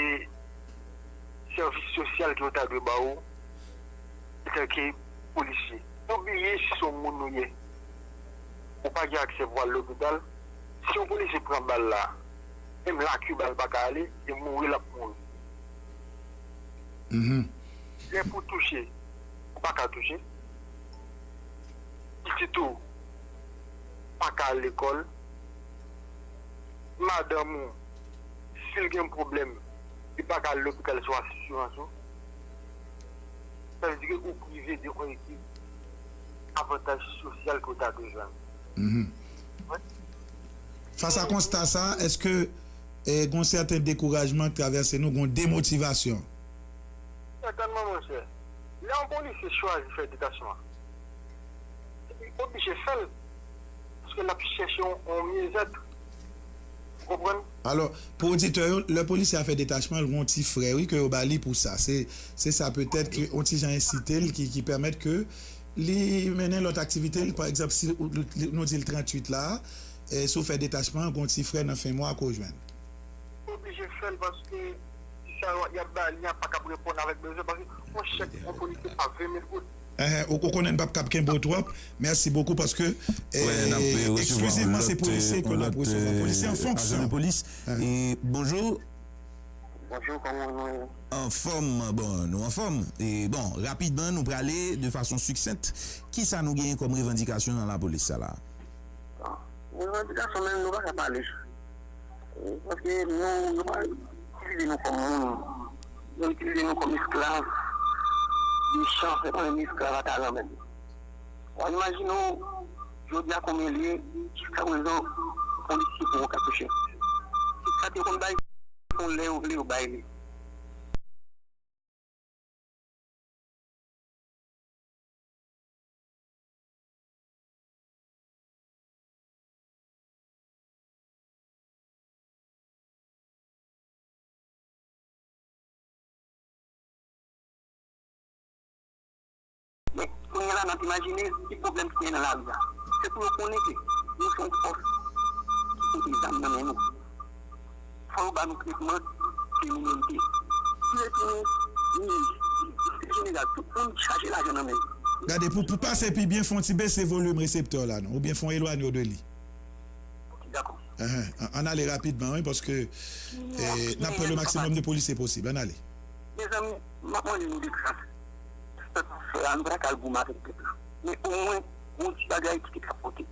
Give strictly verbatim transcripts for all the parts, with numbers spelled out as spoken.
e sèvis sosyal ke yo ta dwe ba ou antanke polisye. Yo bliye si se yon moun ou ye, ou pa gen aksè pou al lopital. Si yon polisye pran bal la, menm laki bal pa ka ale, se mouri l ap mouri. Lè pou touche, ou pa ka touche. Pitit ou pa ka al lekòl. Madanm ou, si l gen pwoblèm, li pa ka al lopital sou asirans ou. Sa vle di ke ou prive de yon ekip avantaj sosyal ke w ta dwe jwenn. Fas a konsta sa, èske eh, gen yon sèten dekourajman k travèse nou, gen yon demotivasyon? Sètènman, monchè. Lè yon polisye chwazi fè detachman, li oblije fè l, paske l ap chèche yon, yon myezèt. Ou konprann? Alò, pou oditè yo, lè polisye a fè detachman, l gen yon ti frè, wi, ke yo ba li pou sa. Se, se sa petèt ke yon ti jan ensite l ki, ki pèmèt ke li mennen lòt aktivite l. Pa egzanp, si ou- li- nou di l tranntuit la, eh, si w fè detachman, gen yon ti frè nan fen mwa ke w jwenn. Oblije fè l paske ti sa y ap ba li a pa kab reponn avèk bezwen, paske yon chèk yon polisye pa ven mil goud. Enhen, ou, ou konnen n p ap kab kenbe w twòp. Mèsi bokou paske eh, eksklizivman se polisye ke n ap resevwa. Polisye an fonksyon. Ajan de polis. E, bonjou. Bonjou, kòman nou ye? Anfòm, bon, nou anfòm. E, bon, rapidman, nou prale de fason siksent. Kisa nou genyen kòm revandikasyon nan lapolis sa la? Revandikasyon menm, nou pa ka pale. Paske nou, yo pa itilize nou kòm moun. Yo itilize nou kòm esklav. Mechan, se pa menm esklav a talan menm. W ap imajine w, jodi a konbyen l ye, jiska prezan, polisye poko ka touche. Jiska te konn bay, se yon lè yo vle yo bay li. Men, kounye a la, n ap imajine ki pwoblèm ki genyen nan lari a. Se pou yo konnen ke nou se yon fòs ki pote zam nan men nou. Fò yo ba nou tretman kriminalite. Direktè nou, minis, direktè jeneral, tout moun chaje lajan nan men yo. Gade, pou, pou pase pi byen, fè yon ti bese volim reseptè w la, non? Oubyen fè yon elwanye w de li. Ok, dakò. Enhen. An, ann ale rapidman, wi, paske, eh, n ap pran le maksimòm de polisye posib. Ann ale. Mezanmi, m ap mande nou de gras. Sa nou fè a, nou pa ka al goumen avèk pèp la. Men omwen, gon ti bagay ki te ka pote.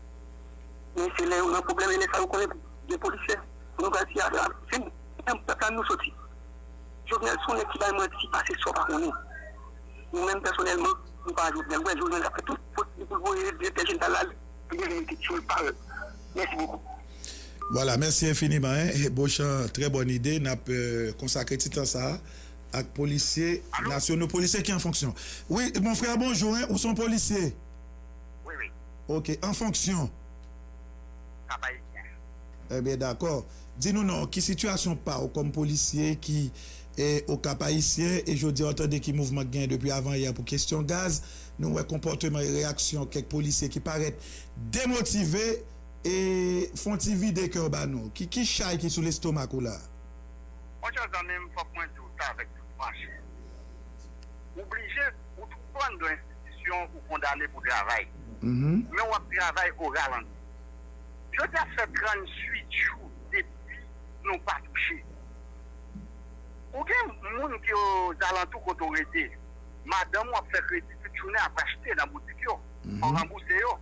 Men se lè yo nan pwoblèm, e lè sa yo konnen gen polisye. Pou nou pral di, a, se nan pèp la nou soti. Jovenel se yon nèg ki bay manti, pase sa w pa konnen. Nou menm pèsonèlman, nou pa Jovenel. Ou wè Jovenel ap fè tout posib pou l voye direktè jeneral la, li gen mete tchoul pa l. Mèsi bokou. Vwala, mèsi enfiniman, en. Beauchamp, trè bòn ide. N ap, eh, konsakre ti tan sa a ak polisye nasyono, polisye ki an fonksyon. Wi, mon frè, bonjou, en. Ou se yon polisye? Wi, wi. Ok, an fonksyon. Kap Ayisyen. Ebyen, dakò. Di nou non, ki sitiyasyon pa w kòm polisye ki, e, o Kap Ayisyen, e jodi a w tande ki mouvman k genyen depi avanyè pou kesyon gaz, nou wè konpòteman e reyaksyon kèk polisye ki parèt demotive, e fè yon ti vide kè w ba nou. Ki, ki chay ki sou lestomak ou la? Monchè zanmi m, fòk mwen di w sa avèk tout franchis. Ou blije, ou twouve w anndan yon enstitisyon, ou kondane pou travay. Men w ap travay o ralanti. Jodi a fè tranntuit jou depi nou pa touche. Ou gen moun ki ozalantou kote w rete. Madanm ou ap fè kredi tout jounen, ap achte nan boutik yo. Fò w ranbouse yo.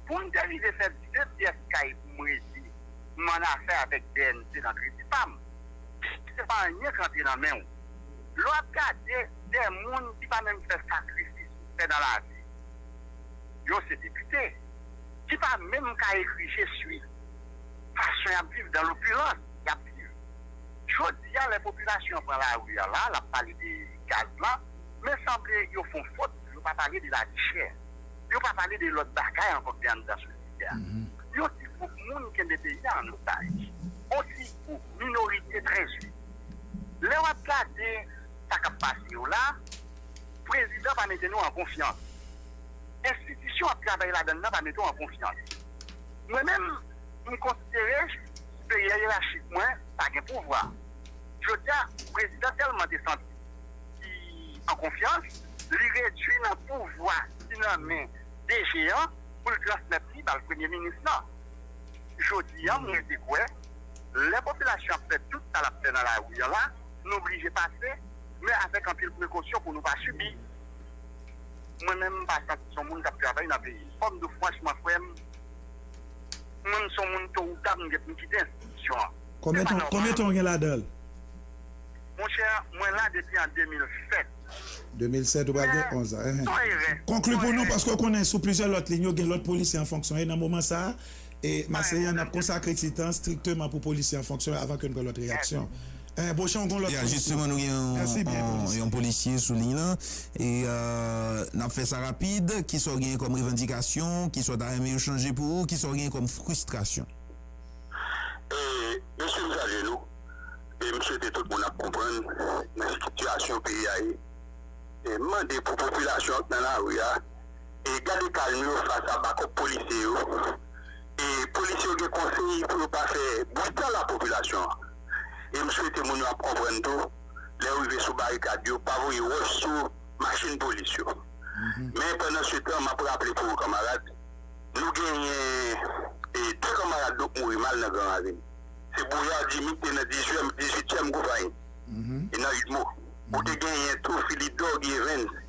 Pou m te rive fè de pyès kay pou m rete, m annafè avèk B N C nan kredi pa m. Se pa anyen k rantre nan men w. Lè w ap gade de moun ki pa menm fè sakrifis pou fè nan lavi, yo se depite, ki pa menm ka ekri je suis fason y ap viv, dans l'opulence y ap viv. Jodi a, lè popilasyon an pran lari a la, l ap pale de gaz lan, men sanble yo fè yon fot, yo pa pale de lavi chè. Yo pa pale de lòt bagay ankò ki anndan sosyete a. Yon ti gwoup moun kenbe peyi a an otaj. Yon ti gwoup minorite trè zwi. Lè w ap gade sa k ap pase yo la, prezidan pa mete nou an konfyans. Enstitisyon w ap travay ladan l nan pa mete w an konfyans. Mwen menm, m konsidere siperyè yerachik mwen pa gen pouvwa. Jodi a, prezidan tèlman te santi li an konfyans, li redui nan pouvwa ki nan men D G an pou l transmèt li ba l premye minis lan. Jodi a, mwen rete kwè, lè popilasyon ap fè tout sa l ap fè nan lari an la, nou blije pase, men avèk anpil prekosyon pou nou pa sibi. Mwen menm, m pa santi se yon moun k ap travay nan peyi. Fò m di w franchman, frè m, mwen, m se yon moun, to ou ta, m gen pou m kite enstitisyon an. Se Konbyen pa tan, konbyen nòmal. Tan w gen ladan l? Monchè, mwen la depi an de mil sèt. De mil sèt, ou pral gen onz an. Enhen. Konkli pou nou, paske w konnen sou plizyè lòt liy yo, gen lòt polisye an fonksyon. E nan moman sa a, e Maseyan, n ap konsakre ti tan strikteman pou polisye an fonksyon yo avan ke n pran lòt reyaksyon. Eh, Beauchamp, ou gen lòt polisye. Ya, jisteman, nou gen yon, yon, yon polisye sou liy lan. E euh, n ap fè sa rapid. Kisa w gen kòm revandikasyon? Kisa w ta renmen yo chanje pou ou? Kisa w gen kòm fristrasyon? E, mesye, m salye nou. E m swete tout moun ap konprann nan sitiyasyon peyi a ye. E m mande pou popilasyon an k nan lari a, e gade kalm yo fas a bakòp polisye yo. E polisye yo gen konsèy pou yo pa fè bri tan la popilasyon an. E m swete moun yo ap konprann tou, lè yo rive sou barikad yo, pa voye wòch sou machin polis yo. Men pandan se tan, m ap raple pou ou, kanmarad, nou genyen, e, de kanmarad nou k mouri mal nan Gran Ravin. Se Boyard Jimmy ki te nan dizuityèm, dizuityèm konpayi. E nan Udmo. Ou te genyen tou Philidor Guy Evans.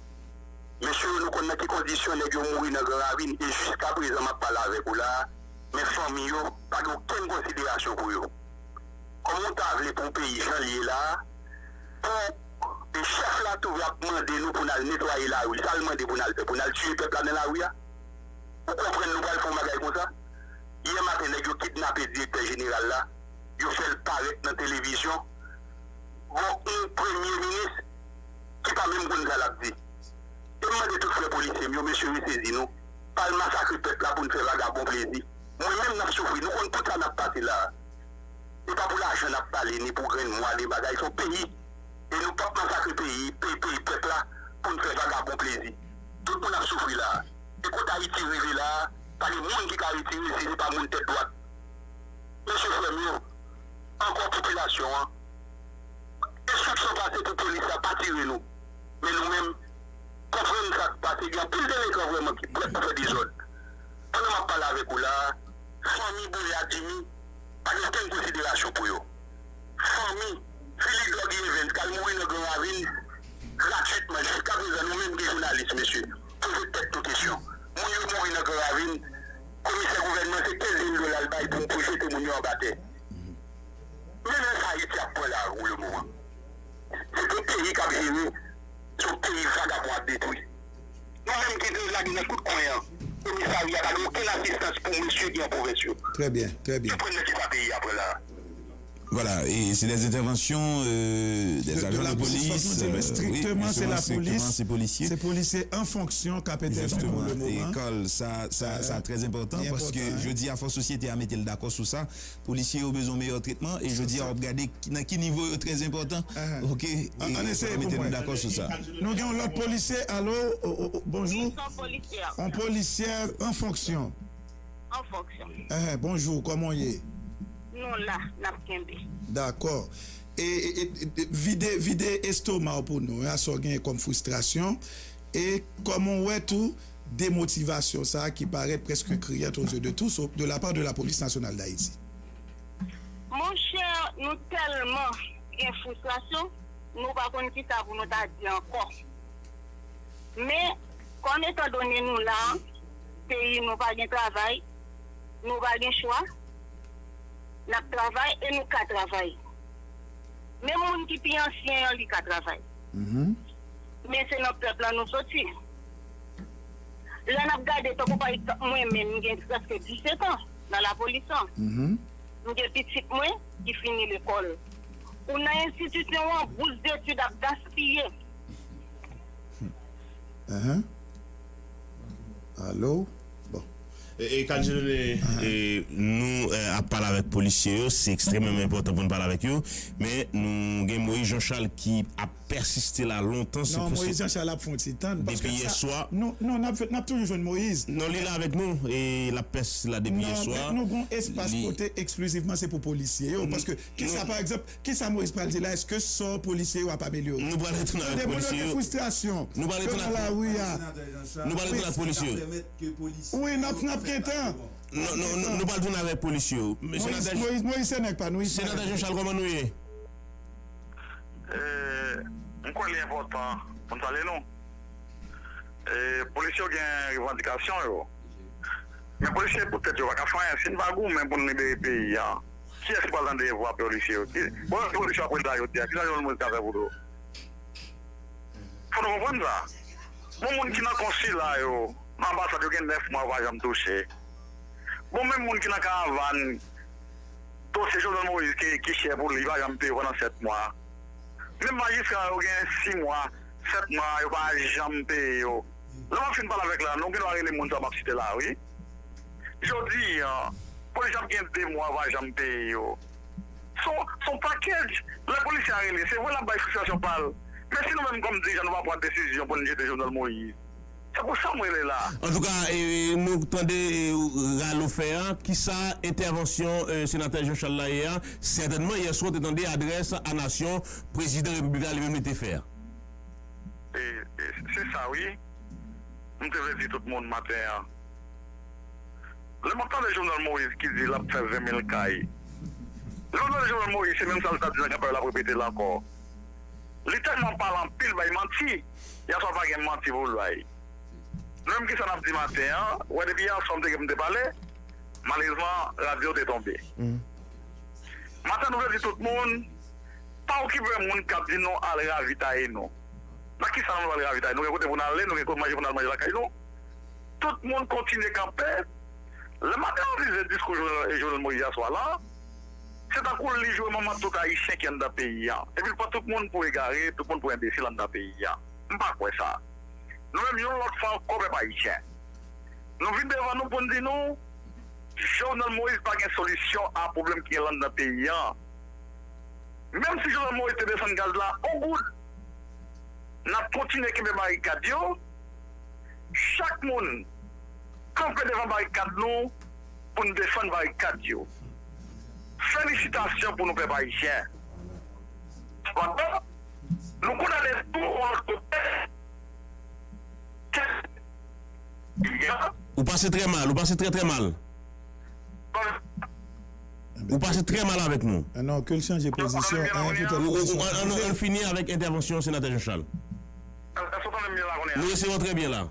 Mesye yo, nou konn nan ki kondisyon nèg yo mouri nan Gran Ravin, e jiska prezan m ap pale avèk ou la a, men fanmi yo pa gen okenn konsiderasyon pou yo. Kòman w ta vle pou yon peyi jan l ye la a, pou e chèf la twouve ap mande nou pou n al netwaye lari? Sa l mande pou n al fè? Pou n al tiye pèp la nan lari a? Ou konprann nou pral fè yon bagay konsa? Yè maten, nèg yo kidnape direktè jeneral la, yo fè l parèt nan televizyon. Bon, yon premye minis ki pa menm konn sa l ap di. E m mande tout frè polisye m yo, mesye, resezi nou. Pa al masakre pèp la pou n fè vagabon plezi. Mwen menm, n ap soufri. Nou konn tout sa n ap pase la a. E pa pou lajan n ap pale, ni pou grenn mwa, ni bagay. Se yon peyi. E nou p ap masakre peyi, peyi, peyi pèp la, pou n fè vagabon plezi. Tout moun ap soufri la a. E kote Ayiti rive la a, pa gen moun ki ka retire si se pa moun tèt dwat. Mesye, frè m yo, ankò popilasyon an, enstriksyon pase pou polis la pa tire nou. Men nou menm, konprann sa k pase, gen anpil delenkan vrèman ki prèt pou fè dezòd. Pandan m ap pale avèk ou la a, fanmi Boyard Jimmy pa gen okenn konsiderasyon pou yo. Fanmi Philidor Guy Evans k al mouri nan Gran Ravin gratwitman. Jiska prezan, nou menm ki jounalis, mesye, poze tèt nou kesyon. Moun yo mouri nan Gran Ravin, komisè gouvènman se kenz mil dola l bay pou, pou jete moun yo anba tè. Men nan sa Ayiti ap pran la pou le moman. Se pou peyi k ap jere, se yon peyi vagabon ap detwi. Nou menm ki te lage nan tout kwen an, komisarya pa gen okenn asistans pou mesye ki an pwovens yo. Trè byen, trè byen. Konprann nan kisa peyi a pran la. Vwala, e se dè entèvansyon, euh, dè ajan de polis. Fòk nou di l, euh, strikteman, se lapolis, se polisye an fonksyon k ap entèvni pou le moman. Jisteman, e Carl, sa, sa, sa trè enpòtan, paske jodi a, fò sosyete a mete l dakò sou sa. Polisye yo bezwen meyè tretman, e jodi a, w ap gade ki, nan ki nivo yo trè enpòtan. Oke, e fò nou mete nou dakò sou sa. Nou gen yon lòt polisye, alo, o, o, o, bonjou. Wi, se yon polisyè. Yon polisyè an fonksyon. An fonksyon. Enhen, bonjou, kòman w ye? Nou la, n ap kenbe. Dakò. E, e, e, e, vide, vide estoma w pou nou, a sa w genyen kòm fristrasyon, e kòman w wè tou demotivasyon sa a ki parèt prèske kriyant aux yeux de tous, de la part de la Police Nationale d'Haïti? Monchè, nou tèlman gen fristrasyon, nou pa konn kisa pou nou ta di ankò. Men, kòm etandone nou la, peyi nou pa gen travay, nou pa gen chwa, n ap travay e nou ka travay. Menm moun ki pi ansyen an, li ka travay. Men se nan pèp lan nou soti. Lè n ap gade, tankou pa egzanp, mwen menm, m gen prèske disèt an nan lapolis lan. M gen pitit mwen ki fini lekòl. Ou nan enstitisyon an, bous detid ap gaspiye. Enhen. Alo? Bon. E, e Carl Dieudonné, e, nou e, ap pale avèk polisye yo, se ekstrèmeman enpòtan pou n pale avèk yo, men nou gen Moïse Jean Charles ki ap pèsiste la lontan. Non, Moïse Jean Charles ap fè yon ti tann, paske depi yè swa. Non, non, n ap, n ap toujou jwenn Moïse. Non, li la avèk nou, e l ap pèsiste la depi yè swa. Non, nou gon espas kote eksklizivman se pou polisye yo, paske kisa, pa egzanp, kisa Moïse pral di la? Èske sò polisye yo ap amelyore? Nou pral retounen avèk polisye yo. Tande, mwen note fristrasyon. Nou pral retounen nan lari a. Nou pral retounen ak polisye yo. Wi, n ap, n ap gen tan. Non, non, nou pral tounen avèk polisye yo. Moïse, Moïse, Moïse se nèg pa nou, Ismaël. Senatè Jean Charles, kòman nou ye? M kwè li enpòtan pou n salye nou. E, polisye yo gen revandikasyon yo. Men polisye pou tèt yo pa ka fè anyen. Si n pa goumen pou n libere peyi a, kiyès ki pral tande vwa polisye yo? Ki, bon, polisye yo ap rele la jodi a, kisa Jovenel Moïse ka fè pou yo? Fò nou konprann sa. Bon, moun ki nan konsila yo, nan anbasad yo gen nèf mwa yo pa janm touche. Bon, menm moun ki nan karavàn, dosye Jovenel Moïse ki, ki chè pou li, li pa janm peye pandan sèt mwa. Menm majistra yo gen sis mwa, sèt mwa, yo pa janm peye yo. Lè m ap fin pale avèk la, nou gen dwa rele moun sa m ap site la, wi. Jodi a, polisye ap gen de mwa, yo pa janm peye yo. Se yon, se yon package. Lè polisye a rele, se vre l ap bay fristrasyon pa l. Men si nou menm kòm dirijan, nou pa pran desizyon pou n jete Jovenel Moïse, se pou sa m rele la. Antouka, e, nou tande, e, rale w fè a, kisa entèvansyon, e, senatè Jean Charles la ye a? Sètènman, yè swa, w te tande adrès a nasyon, prezidan repiblik la li menm li te fè a. E, e, se sa, wi. M te vle di tout moun maten an. Lè m ap tande Jovenel Moïse ki di l ap fè ven mil kay. Lè m ap tande Jovenel Moïse, se menm sa l t ap di nan kanpay la, l ap repete l ankò. Li tèlman pale anpil, bay manti. Yaswa pa gen manti pou l bay. Nou menm, kisa n ap di maten an? Ou wè, depi yaswa m te gen pou m te pale, malerezman, radyo te tonbe. Maten, nou vle di tout moun, pa okipe moun k ap di nou al ravitaye nou. Nan kisa nou al ravitaye? Nou gen kote pou n ale, nou gen kote manje pou n al manje lakay nou. Tout moun kontinye kanpe. Lè m ap analize diskou Jovenel, Jovenel Moïse yaswa la, se tankou li jwe manman tout Ayisyen ki anndan peyi a. Epi l pran tout moun pou egare, tout moun pou enbesil anndan peyi a. M pa kwè sa. Nou menm, yon lòt fwa ankò, pèp ayisyen, nou vin devan nou pou n di nou, Jovenel Moïse pa gen solisyon a pwoblèm ki gen anndan peyi a. Menm si Jovenel Moïse te desann gaz la yon goud, n ap kontinye kenbe barikad yo. Chak moun kanpe devan barikad nou pou n defann barikad yo. Felisitasyon pou nou, pèp ayisyen. Sepandan, nou kondane tou yon lòt kote. Ou pase trè mal, ou pase trè, trè mal. Ou pase trè mal avèk nou. Ah non, ke l chanje pozisyon. An, an, an, an fini avèk entèvansyon senatè Jean Charles. Nou resevwa w trè byen la.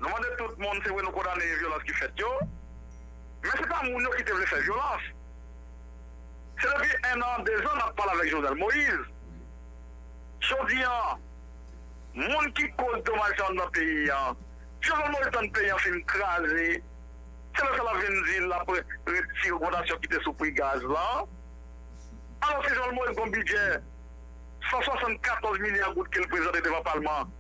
Nou mande tout moun, se vre nou kondane vyolans ki fèt yo, men se pa moun yo ki te vle fè vyolans. Se depi en an, de zan n ap pale avèk Jovenel Moïse. Jodi a, moun ki koz domaj sa yo nan peyi a, Jovenel Moïse tann peyi a fin kraze, se lè sa l ap vin di l ap re-, retire ogmantasyon ki te sou pri gaz la. Alòske Jovenel Moïse gen yon bidjè san swasannkatòz milya goud ke l prezante devan palman.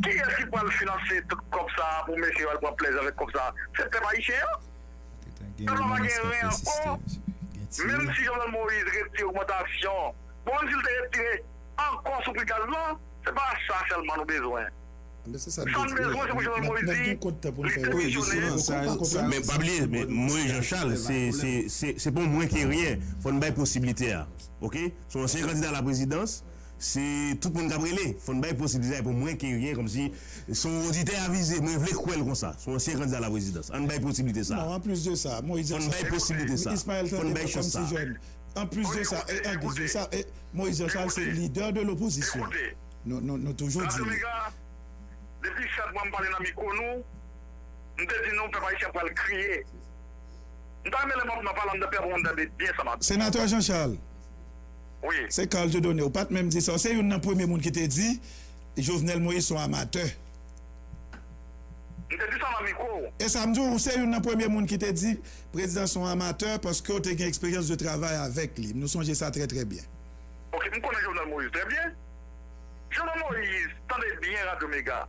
Kiyès ki pral finanse tout kòb sa a pou mesye yo al pran plèzi avèk kòb sa a? Se pèp ayisyen an. Pèp la pa gen ren ankò. Menm si Jovenel Moïse retire ogmantasyon, bon, menm si l te retire ankò sou pri gaz lan, se pa sa sèlman nou bezwen. Sa n bezwen, se pou Jovenel Moïse di, li demisyone. Men pa bliye, men Moïse Jean Charles, se, se, se, se pa yon mwen ke ryen. Fò n bay posiblite a. Oke? Se yon ansyen kandida laprezidans. Se tout moun k ap rele. Fò n bay posiblite a pou mwen ke ryen, kòmsi se yon oditè avize. Mwen vle kwè l konsa. Se yon ansyen kandida laprezidans. Ann bay posiblite sa. Non, anplis de sa, Moïse Jean Charles, Ismaël, tande mwen, kòmsi jèn. Anplis de sa, e anplis de sa, e Moïse Jean Charles se lidè de lopozisyon. Nou, nou, nou toujou di li. Depi sèt mwa m pale nan mikwo nou, m te di nou pèp ayisyen pral kriye. M ta renmen lè m ap nan pale m ta pè pou moun tande byen sa m ap di. Senatè Jean Charles. Wi. Se Carl Dieudonné, ou pa t menm di sa. Ou se youn nan premye moun ki te di Jovenel Moïse se yon amatè. M te di sa nan mikwo. E sa m di w, ou se youn nan premye moun ki te di prezidan se yon amatè paske w te gen eksperyans de travay avèk li. Nou sonje sa trè, trè byen. Oke, m konnen Jovenel Moïse trè byen. Jovenel Moïse, tande byen Radyo Mega.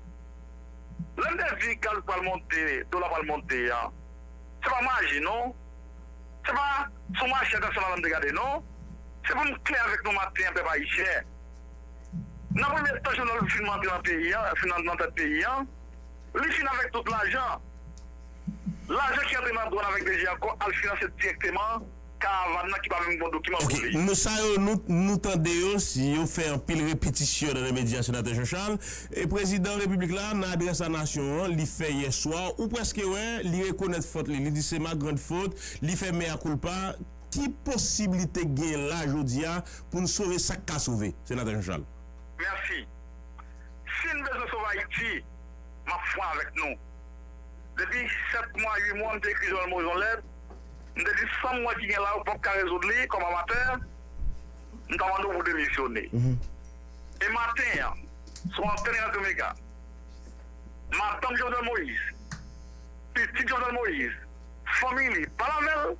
Lè m te di gaz pral monte, dola pral monte a, se pa maji non. Se pa sou mache entènasyonal la m te gade non. Se pou m klè avèk nou maten an, pèp ayisyen. Nan premye tan Jovenel fin antre nan peyi an, fin nan, nan tèt peyi an, li fin avèk tout lajan. Lajan ki antre nan dwàn avèk D G ankò al finanse dirèkteman karavàn nan ki pa menm gon dokiman pou li. Ok, nou sa yo, nou, nou tande yo, si yo fè anpil repetisyon nan medya, Senatè Jean Charles, e prezidan repiblik la, nan adrès a nasyon an, li fè yè swa, ou prèske wè, li rekonèt fòt li, li di se ma grande faute, li fè mea culpa. Ki posiblite gen la jodi a pou n sove sa k ka sove, Senatè Jean Charles? Mèsi. Si n bezwen sove Ayiti, m ap fran avèk nou. Depi sèt mwa, uit mwa, m te ekri Jovenel Moïse yon lèt. M te di, san m wè ki gen la, yo p ap ka rezoud li kòm amatè, m ta mande w pou demisyone. E maten an, sou antèn Radyo Mega, madanm Jovenel Moïse, pitit Jovenel Moïse, fanmi li, pale avè l.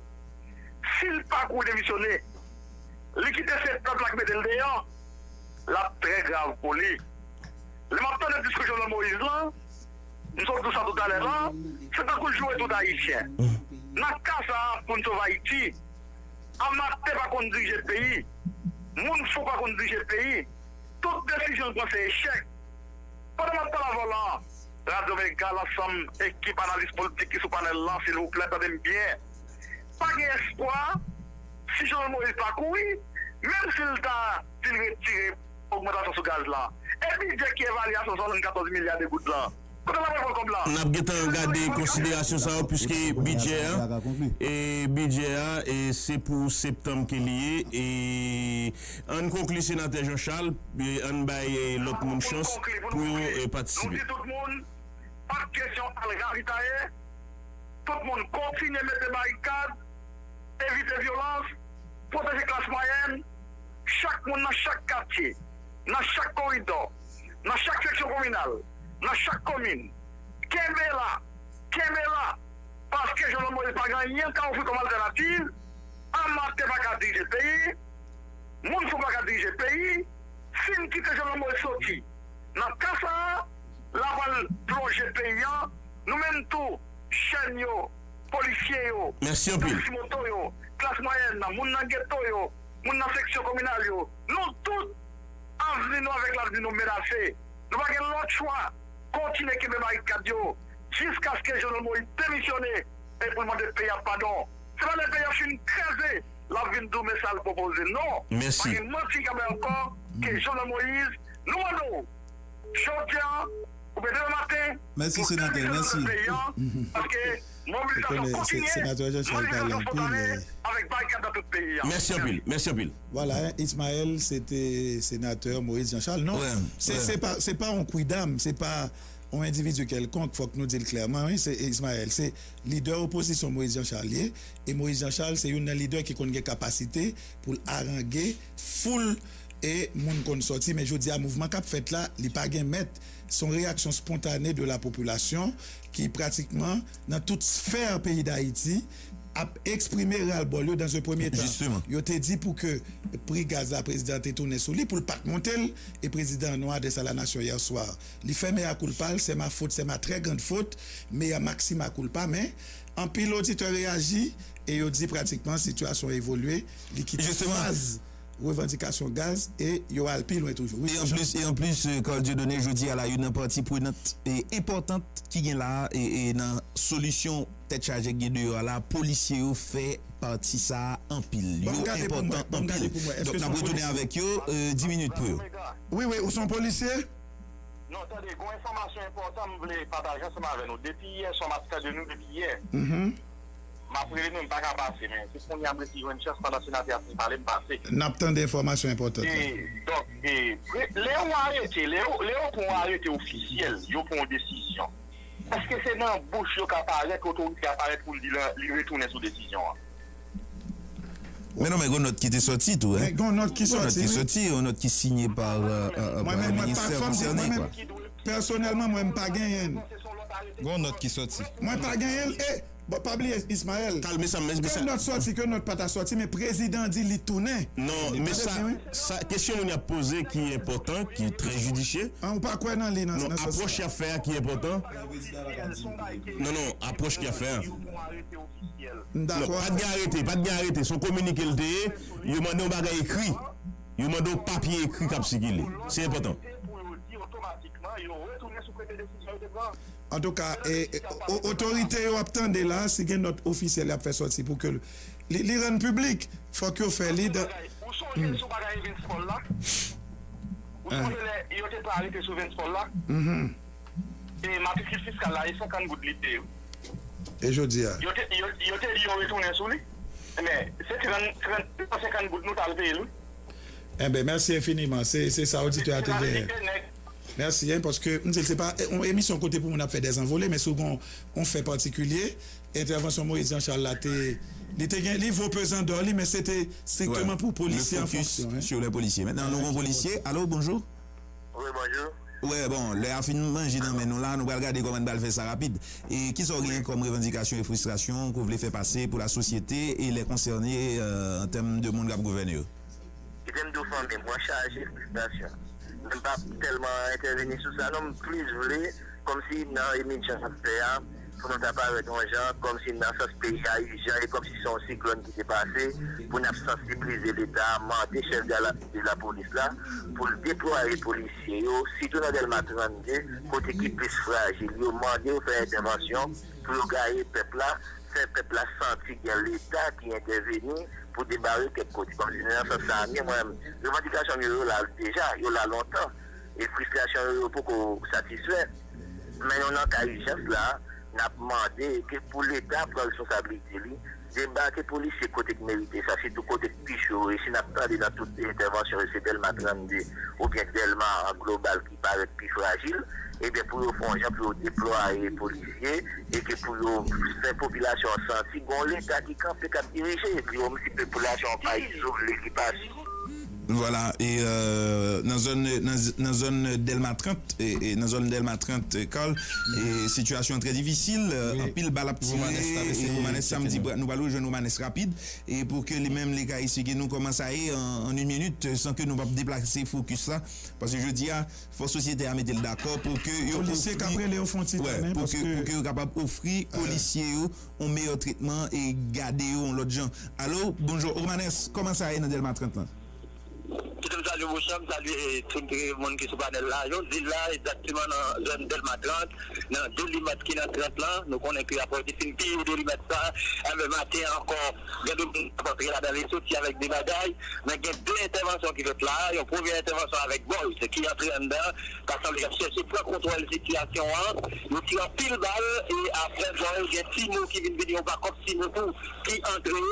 Si l pa kouri demisyone, li kite se pèp la ki mete l deyò, l ap trè grav pou li. Lè m ap tande diskou Jovenel Moïse lan, m sot di w sa toutalè lan, se tankou l joure tout Ayisyen. Nan ka sa a, pou n sove Ayiti, amatè pa konn dirije peyi, moun fou pa konn dirije peyi, tout desizyon l pran se echèk. Pandan m ap pale avè w la, Radyo Mega, ansanm ekip analis politik ki sou panèl lan, silvouplè, tande m byen. Pa gen espwa, si Jovenel Moïse pa kouri, menm si l ta di l retire ogmantasyon sou gaz la, e bidjè ki evalye a san swasannkatorz milya de goud lan, kote l ap pran kòb la? N ap gentan gade konsiderasyon sa yo, piske bidjè a, e bidjè a, e se pou septanm ke li ye, e ann konkli, Senatè Jean Charles, e ann bay, e, lòt moun chans pou yo, e, patisipe. Nou di tout moun, pa t kesyon al ravitaye, tout moun kontinye mete barikad, evite vyolans, pwoteje klas mwayèn, chak moun nan chak katye, nan chak koridò, nan chak seksyon kominal, nan chak komin. Kenbe la, kenbe la, paske Jovenel Moïse pa gen anyen l ka ofri kòm altènativ, amatè pa ka dirije peyi, moun fou pa ka dirije peyi, si n kite Jovenel Moïse soti nan ka sa a, l ap al plonje peyi an, nou menm tou, jèn yo, polisye yo, taksi moto yo, klas mwayèn nan, moun nan geto yo, moun nan seksyon kominal yo, nou tout, avni nou avèk lavni nou menase. Nou pa gen lòt chwa, kontinye kenbe barikad yo, jiskaske Jovenel Moïse demisyone, e pou l mande peyi a padon. Se pa lè peyi a fin kraze, l ap vin di w men sa l pwopoze. Non. Pa gen manti k ap bay ankò ke Jovenel Moïse, nou mande w, jodi a, oubyen demen maten, pou demisyone nan peyi a, paske mobilizasyon kontinye, mobilizasyon spontannen, avèk barikad nan tout peyi a. Mèsi anpil, mèsi anpil. Vwala, Ismaël, se te senatè Moïse Jean Charles. Non, se, se pa, se pa yon kwidam, se pa yon endividi kèlkonk, fòk nou di l klèman, wi, se Ismaël, se lidè opozisyon Moïse Jean Charles ye, e Moïse Jean Charles se youn nan lidè ki konn gen kapasite pou l arange foul e moun konn sòti, men jodi a mouvman k ap fèt la, li pa gen mèt, se yon reyaksyon spontanne de la population ki pratikman nan tout sfè peyi Dayiti ap eksprime ras-le-bol yo dans un premier temps. Yo te di pou ke pri gaz la prezidan te tounen sou li, pou l pa t monte l, e prezidan an nan adrès a la nasyon yè swa, li fè mea culpa l, c'est ma faute, c'est ma très grande faute, mea maxima culpa, men anpil oditè reyaji e yo di pratikman sitiyasyon an evolye, li kite faz revandikasyon gaz e yo al pi lwen toujou. Wi, e anplis, e anplis, Carl Dieudonné, jodi a la, youn nan pati prenant e enpòtan ki gen la a, e, e nan solisyon tèt chaje k gen deyò a la, polisye yo fè pati sa a anpil. Yo enpòtan anpil. Donk, n ap retounen avèk yo, e, dis minit pou yo. Wi, wi, ou se yon polisye? Non, tande, gon enfòmasyon enpòtan m vle pataje ansanm avè nou. Depi yè swa, m ap tande nou depi yè. M ap rele nou, m pa ka pase, men se kounye a m resi jwenn chans pandan senatè a fin pale, m pase. N ap tande enfòmasyon enpòtan sa. E, donk, e, pre-, lè yo arete, lè yo, lè yo pran yon arete ofisyèl, yo pran yon desizyon, èske se nan bouch yo ka parèt, otorite a parèt pou l di l, li retounen sou desizyon an? Men non, men gon nòt ki te sòti tou, en. Men gon nòt ki sòti, wi. Gon nòt ki sòti, yon nòt ki sinye pa, euh, euh, pa ministè konsène, kwa. Pèsonèlman, mwen, m pa genyen l. Gon nòt ki sòti. Mwen pa genyen l, e Bon, pa bliye, Ismael. Kalme sa, men, men sa. Ke nòt sòti, ke nòt pa ta sòti, men prezidan an di li tounen. Non, men sa, sa, kesyon moun y ap poze ki enpòtan, ki trè jidisye. An, ou pa kwè nan li nan, non, nan sans sa. Apwòch y ap fè a ki enpòtan. Non, non, apwòch y ap fè a. M dakò. Non, pa t gen arete, pa t gen arete. Se yon kominike l te ye. Yo mande yon bagay ekri. Yo mande yon papye ekri k ap sikile. Se enpòtan. Antouka, e, e, o-, otorite yo ap tande la, si gen nòt ofisyèl y ap fè sòti pou ke li, li rann piblik, fòk yo fè li dan. Ou sonje sou bagay Vince Paul la? Ou sonje lè yo te pral arete sou Vince Paul la? E matrikil fiskal la, e senkant goud li te ye, wi. E jodi a? Yo te, yo, yo te di yo retounen sou li. Men, se trant, trant, senkant goud nou t al peye l, wi. Enben, mèsi enfiniman. Se, se sa oditè a te genyen. Mèsi, en, paske m di l se pa, e, yon emisyon kote pou moun ap fè dèzanvole, men si w gen yon fè patikilye, entèvansyon Moïse Jean Charles la te, li te gen, li vo pezan dò li, men se te strikteman pou polisye an fonksyon, en. Sur les policiers. Mentnan, nou gen yon polisye. Alo, bonjou. Wi, bonjou. Wè, bon, lè a fin manje nan men nou la, nou pral gade kòman n pral fè sa rapid. E kisa w genyen kòm revandikasyon e fristrasyon ke w vle fè pase pou lasosyete e les concernés, euh, an tèm de moun k ap gouvène yo? Kite m di w, fanmi, mwen chaje fristrasyon. Men m p ap tèlman entèveni sou sa, non, m plis vle, kòmsi nan emisyon n ap fè a, pou nou ta parèt yon jan, kòmsi nan sans peyi a ijan, e kòmsi se yon siklòn ki te pase, pou n ap sansibilize Leta a, mande chèf de la, de lapolis la, pou l deplwaye polisye yo, sitou nan Dèlma trannde, kote ki plis frajil yo, mande yo fè entèvansyon, pou yo gaye pèp la, fè pèp la santi gen Leta ki entèveni pou debare kèk kote. Kòmsi se nan sans sa a m ye, mwen, revandikasyon m yo, yo la deja, yo la lontan. E fristrasyon yo, yo poko satisfè. Men nou nan ka ijans la, n ap mande ke pou Leta pran responsablite li, debake polisye kote k merite sa, sitou kote k pi cho. E si n ap tande nan tout entèvansyon yo, se Dèlma trannde oubyen Dèlma an global ki parèt pi frajil, ebyen, pou yo fè yon jan pou yo deplwaye polisye e ke pou yo fè popilasyon an santi gen yon Leta ki kanpe, k ap dirije, epi yo, si popilasyon an pa izole, li pa Vwala, e, euh, nan zòn, nan, nan zòn Dèlma trant, e, e, nan zòn Dèlma trant, e, Carl, e, sitiyasyon an trè difisil, euh, anpil bal ap tire, e Romanes sa m di, nou pral rejwenn Romanes rapid, e pou ke li menm li ka esplike nou kòman sa ye an, an yon minit, san ke nou p ap deplase fokis la, paske jodi a, fò sosyete a mete l dakò pou ke yo ofri, pou ke, pou ke yo kapab ofri polisye yo yon meyè tretman e gade yo yon lòt jan. Alo, bonjou, Romanes, kòman sa ye nan Dèlma trant lan? Kite m salye Bouchard, m salye tout moun ki sou panèl la. Jodi la, egzakteman nan zòn Dèlma trant, nan Delimat ki nan trant lan, nou konnen ke apre yo te fin piye Delimat sa, enben maten an ankò, gen de moun k ap antre ladan l e soti avèk de bagay, men gen de entèvansyon ki fèt la, yon premye entèvansyon avèk Boys ki antre anndan, ta sanble y ap chèche pran kontwòl sitiyasyon an, yo tire anpil bal, e apre Boys, gen Timo ki vin vini, yon bakòp Timo tou, ki antre,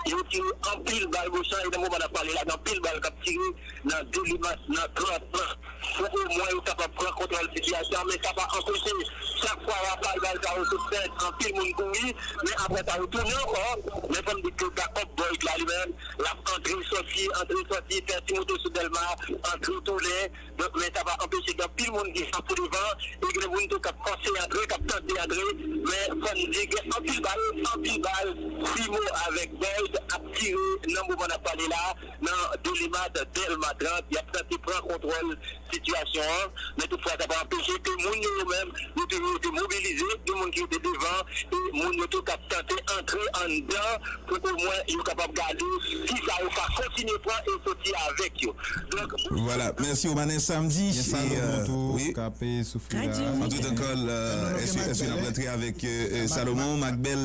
Yo tire anpil bal Bouchard, e nan moman n ap pale la, gen anpil bal k ap tire nan Delimat, nan trant lan, pou omwen yo kapab pran kontwòl sitiyasyon an, men sa pa anpeche, chak fwa rapal bal sa yo sot fèt, anpil moun kouri, men apre sa yo tounen ankò, men fò m di ke Jacob Boyd la li menm, l ap antre sòti, antre sòti, fè ti moute sou Dèlma, antre tounen, Donk, men sa pa anpeche gen anpil moun ki ap pou devan, e gen moun tou k ap fòse antre, k ap tante antre, men fò n di gen anpil bal, anpil bal, Primo avèk Boyd ap tire nan moman n ap pale la, nan Delimat, Dèlma trant, y ap tante pran kontwòl sitiyasyon an, men toutfwa sa pa anpeche ke moun yo, yo menm, yo toujou rete mobilize, gen moun ki rete devan, e moun yo tou k ap tante antre anndan, pou omwen yo kapab gade kisa yo ka kontinye pran e soti avèk yo. Donk, vwala, mèsi Romanes Samdi. Gen Salomon tou k ap soufri la. Antretan, Carl, èske n ap rantre avèk Salomon? Macbel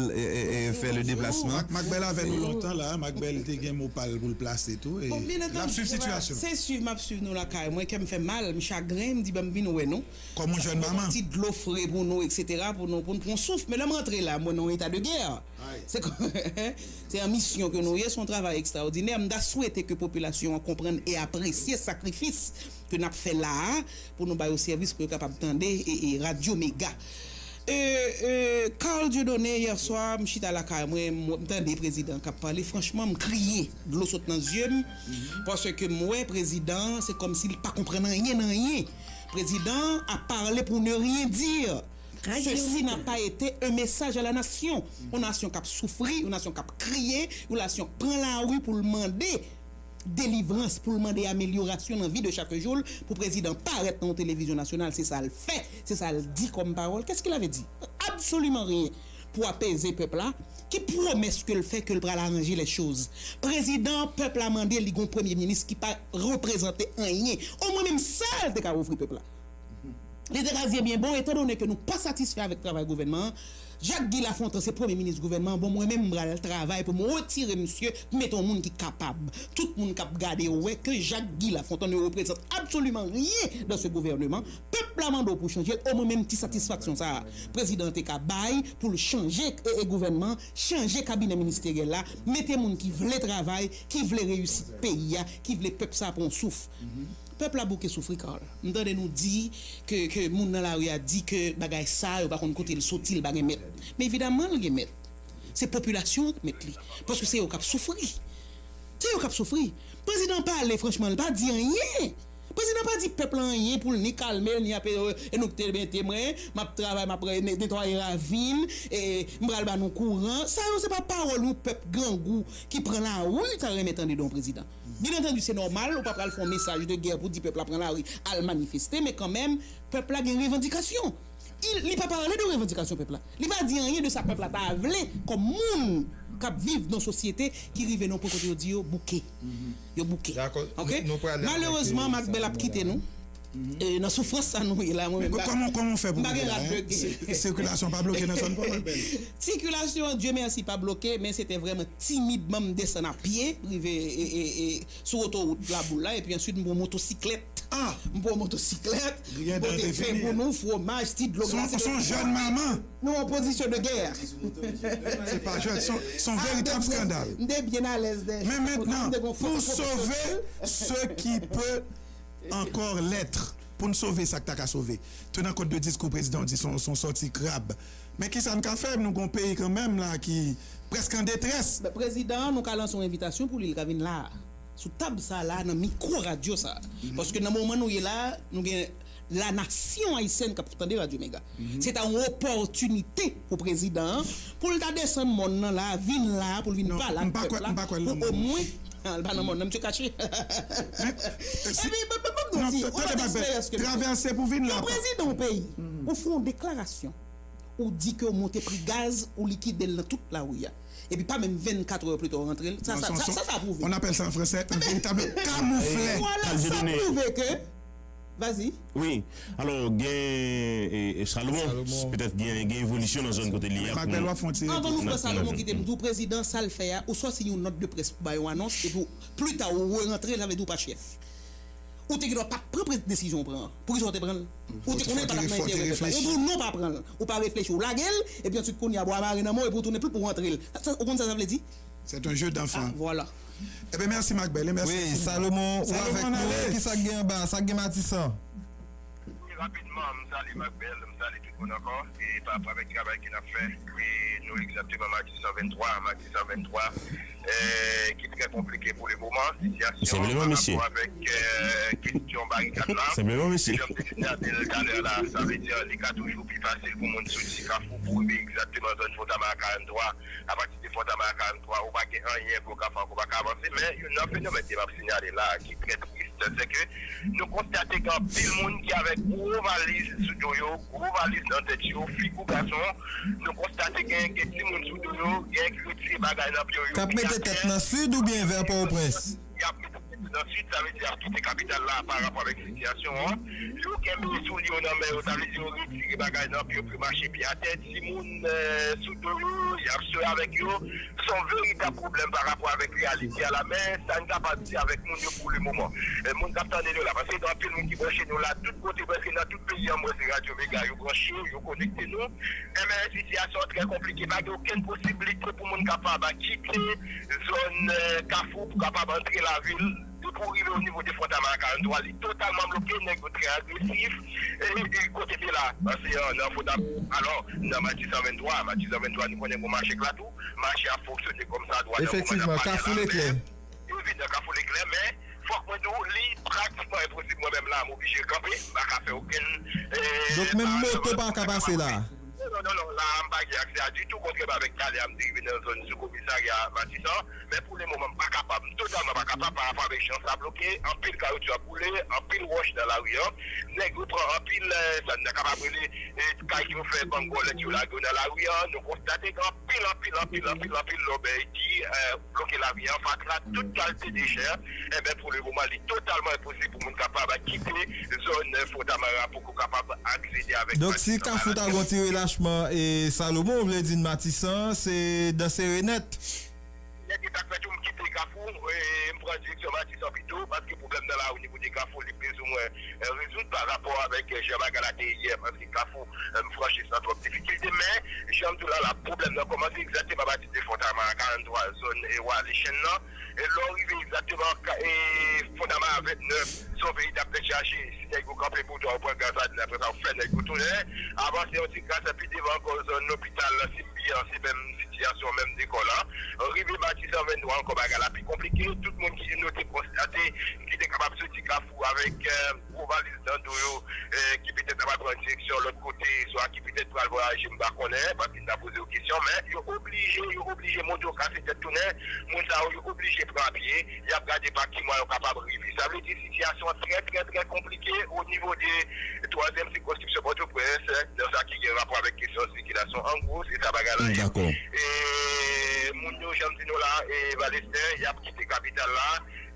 fè le deplasman. Macbel avè nou lontan la. Macbel te gen mo pa l pou l plase tou. L ap swiv sitiyasyon. Se swiv m ap swiv nou lakay mwen, kè m fè mal, m chagren, m di ban m vin wè nou. Kòm yon jèn manman. Ti dlo fre pou nou, etsetera, pou nou, pou n pran souf. Men lè m rantre la, mwen nan yon eta de gè. Se, se yon misyon ke nou ye, se yon travay ekstraòdinè. M ta swete ke popilasyon an konprann e apresye sakrifis ke n ap fè la a, pou nou ba yo sèvis, pou yo kapab tande e, e Radyo Mega. E, e, Carl Dieudonné, yè swa, m chita lakay mwen, m, m tande prezidan k ap pale. Franchman, m kriye. Dlo sot nan zye m, paske m wè prezidan an, se kòmsi l pa konprann anyen nan anyen. Prezidan an ap pale pour ne rien dire. Ceci n'a pas été un message à la nation. Yon nasyon k ap soufri, yon nasyon k ap kriye, yon nasyon k pran lari pou l mande delivrans, pou l mande amelyorasyon nan vi de chak jou l, pou prezidan parèt nan yon televizyon nasyonal, se sa l fè, se sa l di kòm pawòl. Qu'est-ce qu'il avait dit? Absolument rien. Pou apeze pèp la, ki pwomès ke l fè ke l pral aranje lè choz? Prezidan, pèp la mande li gon premye minis ki pa reprezante anyen. Omwen menm sa l te ka ofri pèp la. Li te ka di, ebyen bon, etandone ke nou pa satisfè avèk travay gouvènman an, Jacques Guy Lafontant se premye minis gouvènman an, bon, mwen menm m pral travay pou m retire misye, pou mete yon moun ki kapab. Tout moun k ap gade yo wè ke Jacques Guy Lafontant ne représente absolument rien dans ce gouvernement. Pèp la mande w pou chanje l, omwen menm ti satisfaksyon sa a, prezidan an te ka bay pou l chanje e, e gouvènman, chanje kabinè ministeryèl la, mete moun ki vle travay, ki vle reyisit peyi a, ki vle pèp sa a pran yon souf. Pèp la bouke soufri, Carl. M tande nou di ke, ke moun nan lari a di ke bagay sa a, yo pa konn kote l soti, l pa gen mèt. Men evidaman, l gen mèt. Se popilasyon an k mèt li. Paske se yo k ap soufri. Se yo k ap soufri. Prezidan pale franchman, li pa di anyen. Prezidan pa di pèp la anyen pou l ni kalme l, ni ape, e nou te mete mwen, m ap travay, m ap re- ne- netwaye ravin, e m pral ba nou kouran. Sa yo se pa pawòl yon pèp grangou ki pran lari ta renmen tande de yon prezidan. Byen antandi, se nòmal, ou pa pral fè yon mesaj de gè pou di pèp la pran lari, al manifeste, men kanmenm, pèp la gen revandikasyon. Li pa pale de revandikasyon pèp la. Li pa di anyen de sa pèp la ta vle kòm moun k ap viv nan sosyete ki rive nan pwen kote yo di yo bouke. Yo bouke. Ok? Malerezman, Mac Bell ap kite nou. E, nan soufrans sa nou ye la, mwen menm, m pa gen rad de gè. Sikilasyon pa bloke nan zòn pa w, Mac Bell? Sikilasyon, Dye mèsi, pa bloke, men se te vrèman timidman m desann a pye, rive, e, e, e, sou otowout Laboul la, epi answit m pran motosiklèt. M pran motosiklèt, m pote pen pou nou, fwomaj, ti dlo glase. Se yon jèn manman. Nou an pozisyon de gè. Se pa jèn, se yon veritab skandal. M te byen alèz dèyè. Men mentnan, pour sauver ce qui peut encore l'être, pou n sove sa k ta ka sove. Tenan kont de diskou prezidan, w di se yon, se yon sòti krab. Men kisa n ka fè? Nou gon peyi kanmenm la ki prèske an detrès. Prezidan an, nou ka lanse yon envitasyon pou li, li ka vin la a. Sou tab sa la, nan mikwo radyo sa. Paske nan moman nou ye la, nou gen lanasyon ayisyèn k ap tande Radyo Mega. Se ta yon opòtinite pou prezidan an, pou l ta desann mòn nan la, vin la, pou l vin pale ak pèp la, pou omwen, ah, l pa nan mòn nan, misye kache. Epi, ban m di, yon lòt eksperyans ke m fè. Yon prezidan yon peyi, ou fè yon deklarasyon, ou di ke w monte pri gaz, ou likide l nan tout lari a. Epi pa menm vennkatrè pito w rantre l. Sa, sa, sa, sa, sa pwouve. On appelle ça en français un véritable camouflet. Vwala, sa pwouve ke, vas-y. Wi. Alò, gen, e, e, Salomon, petèt gen, gen evolisyon nan zòn kote li ye. Anvan nou pran Salomon kite m di w, prezidan, sa l fè a, ou sòti yon nòt de près pou bay yon anons, epi w, pli ta, ou re-rantre, sa vle di w pa chèf. Ou te gendwa pa t pran pre- desizyon w pran an. Poukisa w te pran l? Ou te konnen l pa t ap nan enterè pèp la. Ou di w non, pa pran l. Ou pa reflechi, ou lage l, epi answit kounye a bwa mare nan men w, epi w tounen pli pou w rantre l. Sa, ou konn sa sa vle di? C'est un jeu d'enfant. Ah, voilà. Ebyen, mèsi, Mac Bell, e mèsi. Wi, Salomon, ou avèk nou. Kisa k gen anba? Sa k gen Matisan? Wi, rapidman, m salye Mac Bell, m salye tout moun ankò, e pa rapò avèk travay ke n ap fè. Wi, nou egzakteman Matisan venntwa, Matisan venntwa, eh, ki trè konplike pou le moman. Sitiyasyon an pa rapò avèk, eh, kesyon barikad la. Jan m te sinyale l talè la, sa vle di, li ka toujou pi fasil pou moun soti Kafou pou rive egzakteman zòn Fontamara karannntwa. Apati de Fontamara karannntwa, ou pa gen anyen pou w ka fè ankò, ou pa ka avanse. Men, youn nan fenomèn ke m ap sinyale la, ki trè tris, se ke nou konstate gen anpil moun ki avèk gwo valiz sou do yo, gwo valiz nan tèt yo, fi kou gason. Nou konstate gen, gen timoun sou do yo, gen ki retire bagay nan pye yo, yo piye atè. K ap mete tèt nan sid oubyen vè Pòtoprens? Y ap mete tèt nan sid, sa vle di y ap kite kapital la pa rapò avèk sitiyasyon an. Yo kenbe soulye yo nan men yo, sa vle di yo retire bagay nan pye yo pou yo mache pye atè. Timoun, eh, sou do yo, y ap swe avèk yo. Se yon veritab pwoblèm pa rapò avèk reyalite a la, men sa n kapab di avèk moun yo pou le moman. Eh, moun k ap tande nou la, paske gen anpil moun ki branche nou la, tout kote, prèske nan tout peyi an, m wè se Radyo Mega yo branche, yo konekte nou. Enben, sitiyasyon an trè konplike, pa gen okenn posiblite pou moun kapab kite zòn, eh, Kafou pou kapab antre lavil. Depi w rive o nivo de Fontamara karannntwa, li totalman bloke, nèg yo trè agresif. E, e kote se la, se nan, nan Fontamara, alò, nan Matisan venntwa, Matisan venntwa, nou konnen gon mache k la tou, mache ap fonksyone kòmsadwa nan moman n ap pale a la, men, evidan, Kafou Leklè, men, fòk mwen di w, li pratikman enposib. Mwen menm la, m oblije kanpe, m pa ka fè okenn. Donk, menm moto pa ka pase la? Non, non, non, non, la, m pa gen aksè a ditou, kontrèman avèk talè a, m te rive nan zòn sou komisarya Matisan, men pou le moman, m pa kapab, m totalman pa kapab pa rapò avèk jan sa bloke, anpil kawoutchou ap boule, anpil wòch nan lari an, nèg yo pran anpil, sa n ta kapab rele, kay ki yo fè bangòlèt yo lage yo nan lari an, nou konstate gen anpil, anpil, anpil, anpil, anpil lòbèy ki bloke lari an, fatra, tout kalte dechè, enben, pou le moman, li totalman enposib pou moun kapab kite zòn Fontamara pou kapab aksede avèk Donk, si Matisan Kafou ta gon ti relachman e Salomon, ou vle di n Matisan, se dansere nèt? Nèt, e sa k fè tou m kite Kafou, e m pran direksyon Matisan pito, paske pwoblèm nan la, o nivo de Kafou, li plizoumwen rezoud pa rapò avèk jan bagay la te ye yè, paske Kafou, m franchi san twòp difikilte, men, jan m di w la, la, pwoblèm nan kòmanse egzakteman apati de Fontamara karannntwa, zòn e Wale Chenn nan, e lè w rive egzakteman e Fontamara vennèf, se yon veritab tèt chaje, si nèg yo kanpe pou twa, ou pran gaz ladann, apre sa, ou fè nèg yo tounen, avanse yon ti kras, pi devan ankò, zòn lopital, Simbi an, se menm sitiyasyon, menm dekò la, rive Matisan venntwa ankò, bagay la pi konplike, tout moun ki nou te konstate, ki te kapab soti Kafou avèk gwo valiz nan do yo, ki petèt ap pran direksyon lòt kote, swa ki petèt pral vwayaje, m pa konnen, paske n ta poze yo kesyon, men yo oblije, yo oblije moto kase tèt tounen, moun sa yo, yo oblije pran pye, y ap gade pa ki mwayen yo kapab rive. Sa vle di sitiyasyon an trè, trè, trè konplike o nivo de twazyèm sikonskripsyon Pòtoprens, nan sa ki gen rapò avèk kesyon sikilasyon an gwo, se sa bagay la ye. Dakò. E moun yo, jan m di nou la, e Valesten, y ap kite kapital la,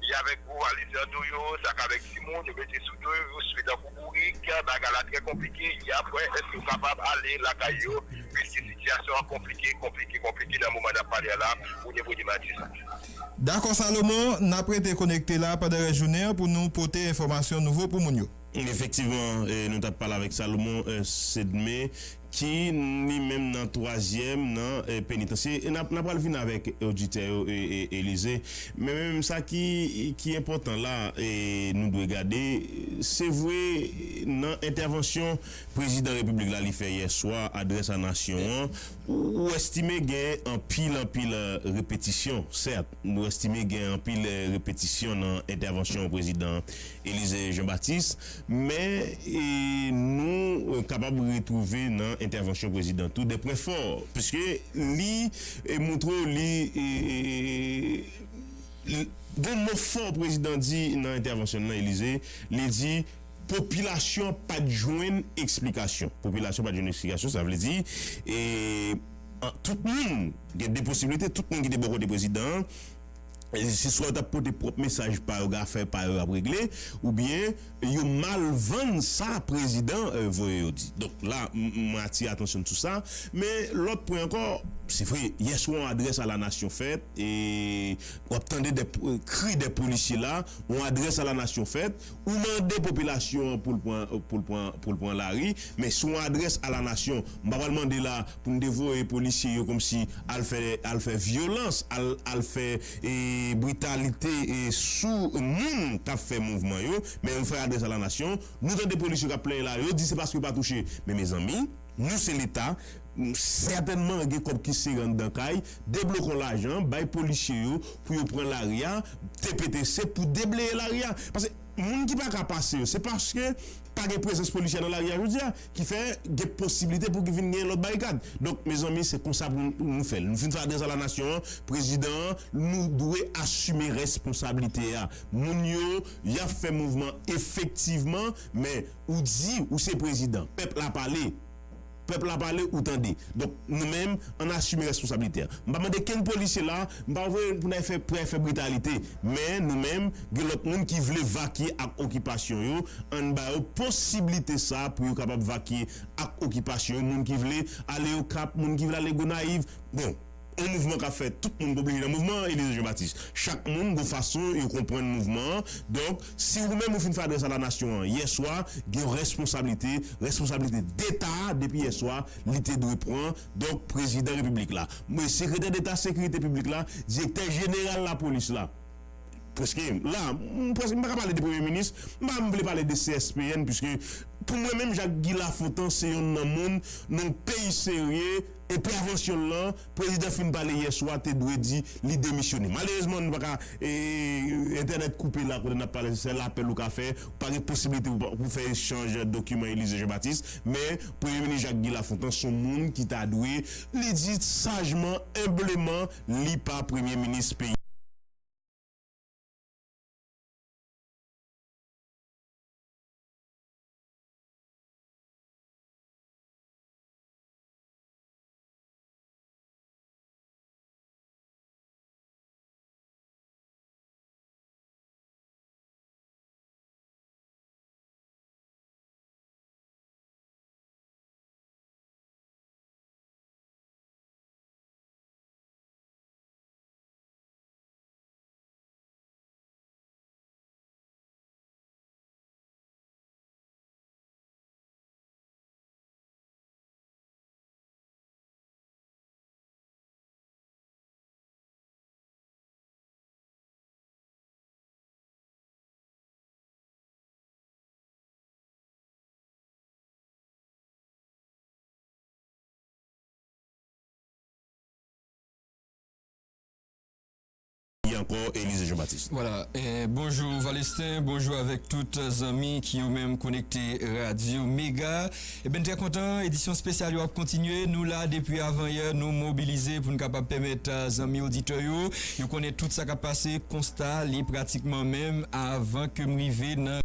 y avèk gwo valiz nan do yo, sak avèk timoun, yo mete sou do yo, yo swe tankou bourik, bagay la trè konplike, y ap wè èske yo kapab ale lakay yo, piske sitiyasyon an konplike, konplike, konplike nan moman n ap pale a la, o nivo de Matisan. Dakò, Salomon, n ap rete konekte la pandan rès jounen an pou nou pote enfòmasyon nouvo pou moun yo. Efektivman, eh, nou t ap pale avèk Salomon, eh, Sedme, ki li menm nan twazyèm nan, eh, penitansye. E n ap, n ap pral vin avèk oditè yo, eh, eh, Elize. Men menm sa ki, ki enpòtan la, eh, nou dwe gade, se vre, nan entèvansyon prezidan repiblik la li fè yè swa, adrès a nasyon an, ou, ou estime gen anpil, anpil, eh, repetisyon, sèt, nou estime gen anpil, eh, repetisyon nan entèvansyon prezidan Elize Jean Baptiste, men, eh, nou, eh, kapab retwouve nan entèvansyon prezidan tou de pwen fò, piske li, eh, montre w li, eh, l-, gen mo fò prezidan di nan entèvansyon l lan, Elize, li di, popilasyon pa t jwenn eksplikasyon. Popilasyon pa t jwenn eksplikasyon, sa vle di, e, an, tout moun, gen de posiblite, tout moun ki te bò kote prezidan an, e, se swa yo t ap pote pwòp mesaj pa yo, gen afè pa yo y ap regle, oubyen yo mal vann sa prezidan, e, voye yo di. Donk la, m, m, mwen atire atansyon n sou sa. Men lòt pwen ankò, se vre, yè swa yon adrès a la nasyon fèt, e w ap tande de, kri de polisye la, yon adrès a la nasyon fèt, ou mande popilasyon an pou l pran, pou l pran, pou l pran lari, men se yon adrès a la nasyon. M pa pral mande la pou n te voye polisye yo kòmsi al fè, al fè vyolans, al, al fè, e, britalite, e, sou moun k ap fè mouvman yo, men yon fè adrès a la nasyon. Nou tande polisye k ap plenyen la, yo di se paske yo pa touche. Men mezanmi, nou se Leta, sètènman gen kòb ki sere anndan kay, deblokon lajan, bay polisye yo pou yo pran lari a, T P T C pou debleye lari a. Paske moun ki pa ka pase yo, se paske pa gen prezans polisyè nan lari a jodi a, ki fè gen posiblite pou ki vin gen lòt barikad. Donk, mezanmi, se konsa pou nou, nou fè l. Nou fin fè adrès a la nasyon an, prezidan an, nou dwe asime responsablite a. Moun yo, y ap fè mouvman efektivman, men ou di ou se prezidan. Pèp la pale. Pèp la pale, ou tande. Donk, nou menm, ann asime responsablite a. M pa mande kenn polisye la, m pa voye pou n al fè, pou al fè britalite. Men, nou menm, gen lòt moun ki vle vakye ak okipasyon yo, ann ba yo posiblite sa pou yo kapab vakye ak okipasyon yo. Moun ki vle ale Okap, moun ki vle ale Gonayiv. Bon, yon mouvman k ap fèt, tout moun pa oblije nan mouvman an, Elize Jean Baptiste. Chak moun gon fason yo konprann mouvman an. Donk, si ou menm ou fin fè adrès a la nasyon an yè swa, gen yon responsablite, responsablite deta a, depi yè swa, li te dwe pran, donk, prezidan repiblik la. Men sekretè deta sekirite piblik la, direktè jeneral lapolis la. Prèske, la, m prèske, m pa ka pale de premye minis, m pa vle pale de C S P N, piske pou mwen menm, Jacques Guy Lafontant se yonn nan moun nan yon peyi serye, Entèvansyon l lan, prezidan fin pale yè swa, te dwe di li demisyone. Malerezman, nou pa ka, e, entènèt koupe la kote n ap pale, se sèl apèl ou ka fè, ou pa gen posiblite pou, pou fè echanj dokiman Elize Jean Baptiste, men Premye Minis Jacques Guy Lafontant se yon moun ki ta dwe, li di sajman, enbleman, li pa Premye Minis peyi. Ankò Elize Jean Baptiste. Vwala, eh, bonjou Valestin, bonjou avèk tout zanmi ki yo menm konekte Radyo Mega. Eben, trè kontan, edisyon espesyal yo ap kontinye. Nou la depi avanyè, nou mobilize pou n kapab pèmèt, eh, zanmi oditè yo, yo konnen tout sa k ap pase. Konsta, li pratikman menm avan ke m rive nan